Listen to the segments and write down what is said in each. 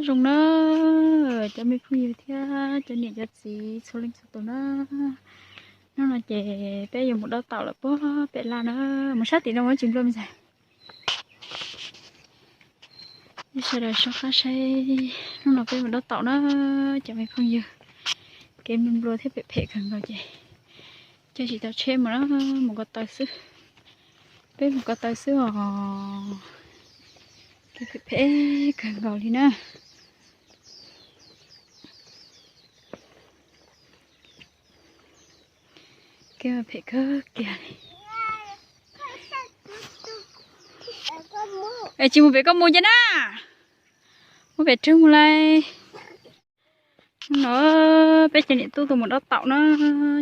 Zoo na, cov me phooj ywg thiab cov niam cov txiv txhua leej txhua tus na, hnub no ces peb yuav mus dob taum lawm puag pem laj na, mus sab tim no ua tsis nplua me ntxhais. Sawv daws soj qab saib, hnub no peb mus dob taum na, cov me phooj ywg. Kev nplua nplua thiab phem phem kawg nkaus ces coj tsis tau tsheb mus na, mus ko taw xwb. Peb mus ko taw xwb os. Kev phem phem kawg nkaus li na. Kev phem kawg kiag li. Es tsis mus pem koj mus cia na. Mus pem rwg mus lawm. No peb cov niam tub tuaj mus dob taum na,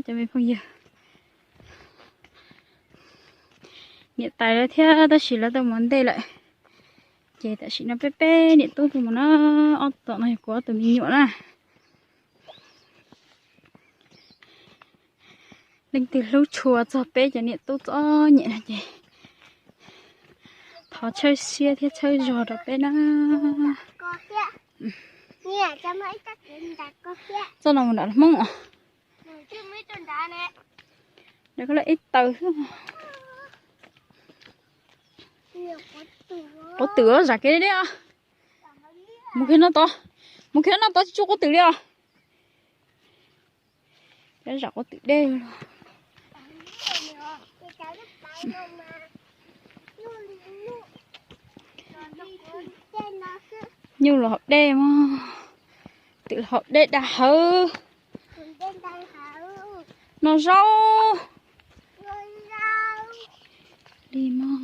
cov me phooj ywg. Niam tais lawv thiab tab sis lawv tuaj mus ntej lawm. Ces tam sim no peb peb niam tub tuaj mus na, ob tom no yog kuv ob tug me nyuam na. Leej twg hlub tshua txog peb cov niam tub txom nyem no ces thov txhawb siab thiab txhawb zog rau peb na. Txoj no mus nram Hmoob os. Nram koj lawm ib taw xwb. Quav twm zam kev deb os. Mus kiag no tod, mus kiag no tod tsis tsuj quav twm li os. Cov zam quav twm deb. Nyuj los haus dej mog, twm los haus dej dag hawv. Noj zaub li mog.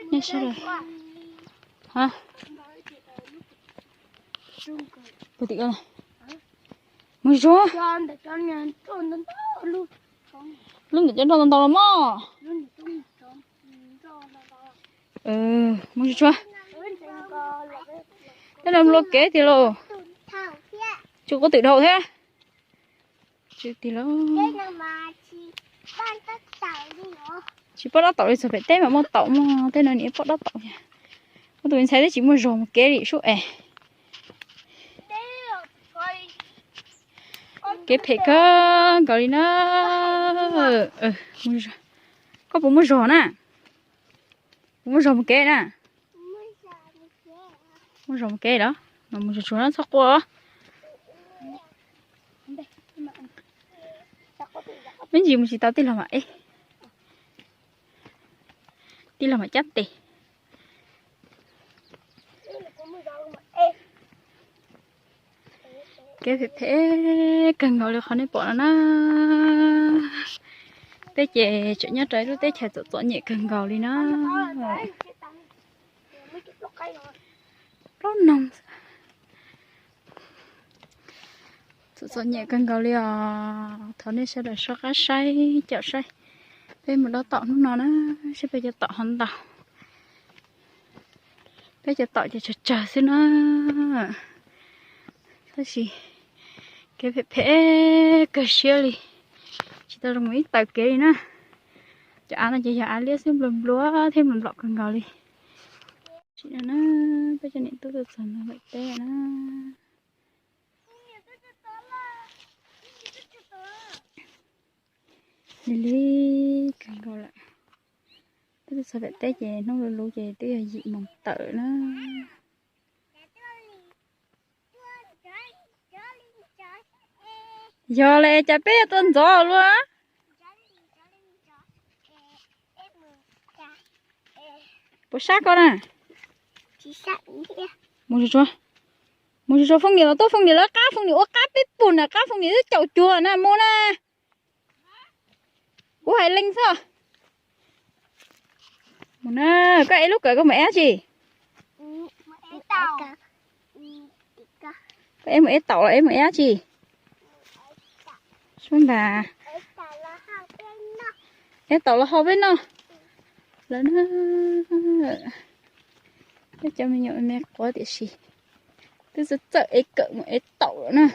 Nej sawv daws, ha, puag tim ko, mus tsuag. Lub ntawm cov nroj ntau ntau los mog. Mus tsuag tsuag. Tej no nplua kev tiag lauj. Tsuj quav twm dhau thiab. Tsis tiag lauj. Tsis pom dob taum li, txog pem teb mas muaj taum mog, tej no nim pom dob taum thiab. Muaj tus me ntxhais twb tsis muaj zog mus kev li sub es. Kev phem kawg nkaus li na. Koj puas muaj zog na? Puas muaj zog mus kev na? Muaj zog mus kev los? Mas mus tsuag tsuag no txhob quaj. Me ntsis mus tsis tau tij laug mam ev. Tij laug mam cab tes. Kev phem phem kawg nkaus li qhov nej pom no na. Peb ces tseem nyob rau ib lub teb chaws txom txom nyem kawg nkaus li na. Plaub noog. Txom txom nyem kawg nkaus li os. Thov nej sawv daws soj qab saib, caum saib. Peb mus dob taum hnub no na, saib peb cov taum ho ntau. Peb cov taum ces tsawg tsawg xwb na. Tab sis kev phem phem kawg siab li, tsis tau zoo mus ib taw kev li na. Cov av no ces yog av liab xwb, nplua nplua thiab nplom nplom kawg nkaus li. Sim no na, peb cov niam tub tuaj txog ntawm teb na. Lig lig kawg nkaus lawm. Twb tuaj txog tom teb ces hnub luv luv ces twb yog yim moos tawm na. Yog li cas peb yuav tuaj ntxov luaj? Puas sab koj na? Mus tsuag tsuag. Mus tsuag tsuag, Fooj Niam los tuaj, Fooj Niam lawv qab, Fooj Niam ua qab peb pug na, qab Fooj Niam twb caum cuag na, mus na. Kuv hais leej xwb. Mus na, koj ev lub kawm koj mus ev dab tsi? Koj ev mus ev taum los ev mus ev dab tsi? Sub ntas. Ev taum los hau peb noj lawm na. Peb cov me nyuam me quav tiam sis twb txawj txawj ev kawm mus ev taum lawm na.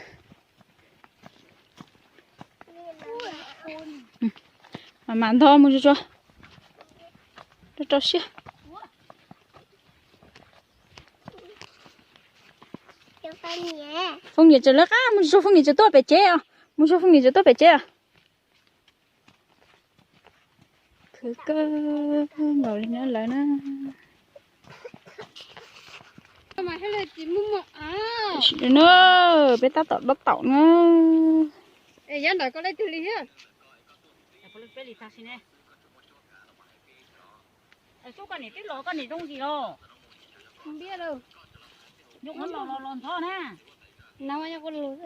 Mam mam ntog mus tsuag tsuag, rau rau siab. Fooj Niam tseem lawv qab mus zog, Fooj Niam tseem tuaj pem tsev os, mus zog Fooj Niam tseem tuaj pem tsev os. Khwv kawg nkaus li na lawv na. Tam sim no na, peb tab tom dob taum na.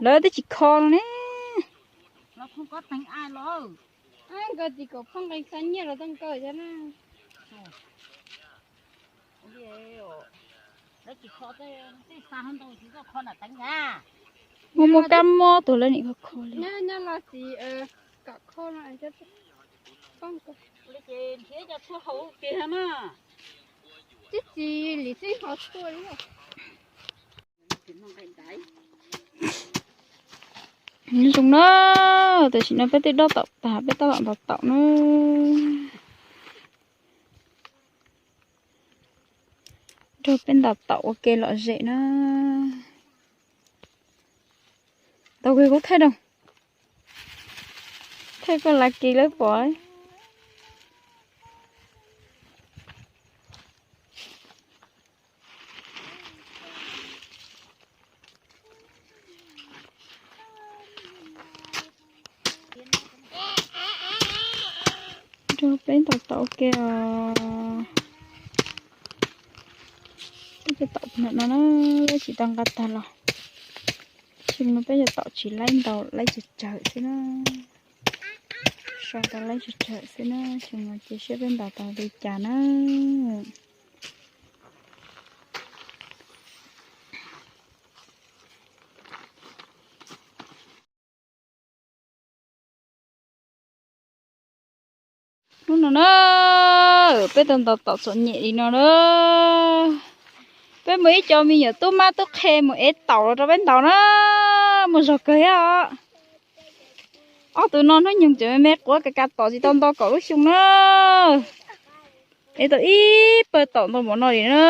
Lawv twb tsis kho no ne. Muaj muaj kab mob tuag lawv nim kho kho li. Tib tsis li xwb ho tshuaj li. Nyob zoo na, tam sim no peb twb dob taum tag, peb tab tom ntaus taum na. Nrog peb ntaus taum ua ke lom zem na. Ntaus kiag kuv thaij rau, thaij koj lav kis lawv pom. Nrog peb ntaus taum ua ke os. Peb cov taum no na, peb tsis tau nqa tag los. Xyoo no peb cov taum tsis laib ntaus, laib tsawg tsawg xwb na. So tau laib tsawg tsawg xwb na, xyoo no cia saib peb ntaus tau li cas na. Hnub no na, peb tau ntaus taum txom nyem li no na. Peb muaj ib co me nyuam tub mab tub qhe mus ev taum los rau peb ntaus na, muaj zog kawg thiab os. Ob tug no hnub nyoog tseem me me quav ka ka tom tsis tau nto kaum lub xyoo na. Ev tau ib pawg taum ntau npaum no li na.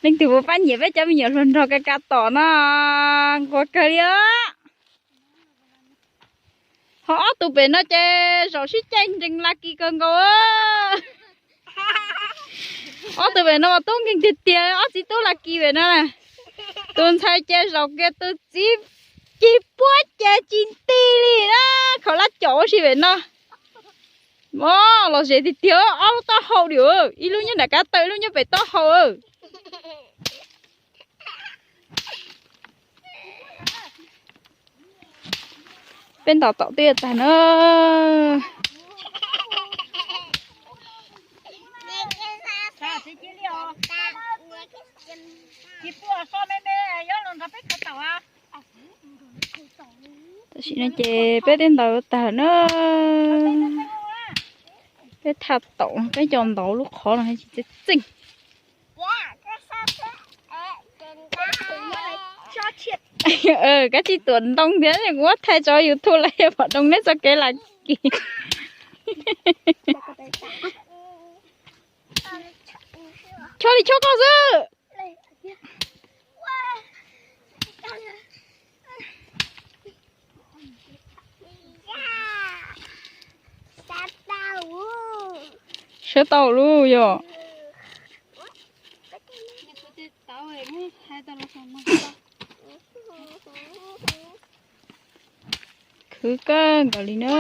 Leej twg puas pab nyiam peb cov me nyuam hluas nraug ka ka tom no, nquag kawg li os. Ho ob tug pem no ces zaum sib caij nrees la kis kawg nkaus. Ob tug pem no mas tub nkeeg tiag tiag, ob txiv tub la kis pem no na. Tus ntxhais ces zaum kiag tus txiv cig puab ces tsis nti li na, khaum lab caum ua si pem no. Mog, lom zem tiag tiag, ob lub taub hau li, ib lub nyob nram kab taw, ib lub nyob pem taub hau. Peb ntaus taum twb yuav tag na. Tam sim no ces peb twb ntaus tag na. Peb thaj taum peb cov ntaus lub qhov no tsis txeej txeej. Kab tsij tuam ntoo thiab, kuv muab thaij tso YouTube lawv yuav pom doo neb txoj kev lam kis. Chob li chob koj xwb. Sawv tau lub yog. Khwv kawg nkaus li na.